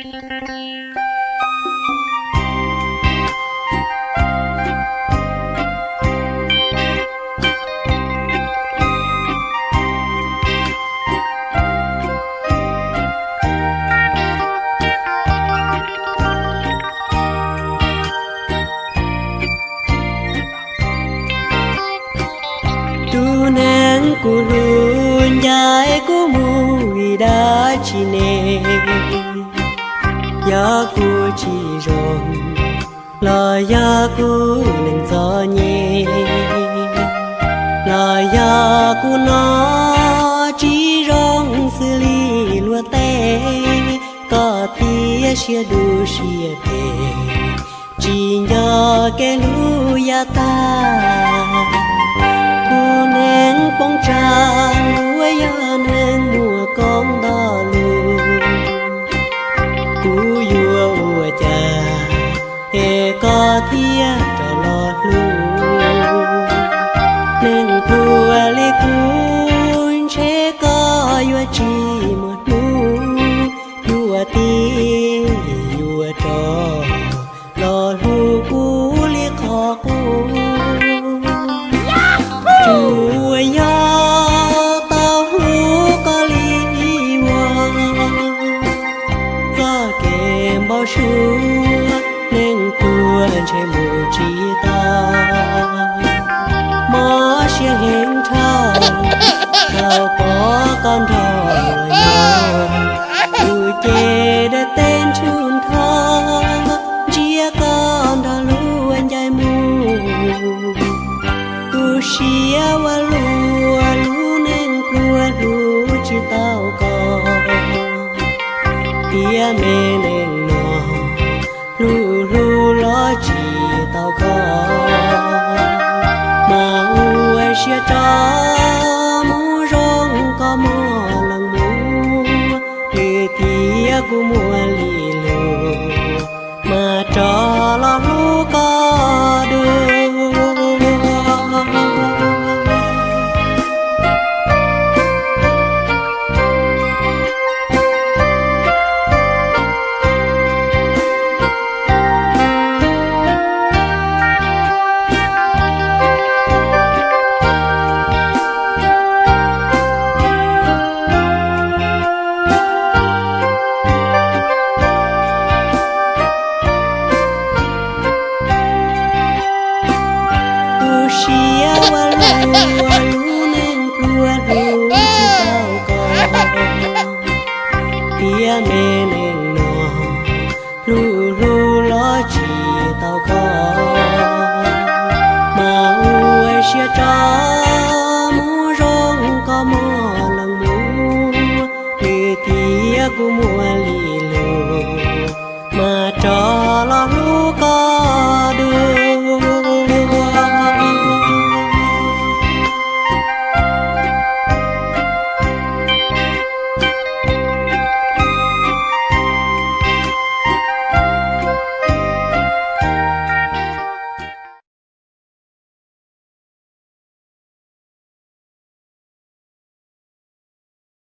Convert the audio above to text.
Tus neeg kuv hlub ncaim kuv mus vim dab tsi ne? Yog kuv tsis zoo, los yog kuv neeg txom nyem, los yog kuv hnov tsis zoo xws li luag tej, koj thiaj siab dub siab phem, tsis nco kev hlub yav tag. Kuv neeg poob tsam, kuv yog neeg muaj koob nto lus, kuv yuav ua cas es koj thiaj rov los hlub? Neeg pluag li kuv ntshe koj yuav tsis muaj hnub yuav tig yuav rov los hlub kuv li qhov qub. Tsuas yog tau hlub koj li ua, txoj kev npau suav neeg pluag ntshe mus tsis tau. Mob siab heev dhau, tau pom koj nrog luag nyob, kuv ces dab teb ntshua nrho, ntsia koj nrog luag ncaim mus. Tu siab ua luaj, lub neej pluag hlub tsis tau koj, tiam me neej no hlub hlub los tsis tau koj. Mas ua siab tso, mus zoo koj muaj leej muaj, vim tias kuv muaj li lus, mas rov los hlub koj dua. Tu siab ua luaj, lub neej pluag hlub tsis tau koj, tiam me neej no hlub hlub los tsis tau koj. Mas ua siab tso, mus zoo koj muaj leej muaj, vim tias kuv muaj li lus, mas rov los hlub koj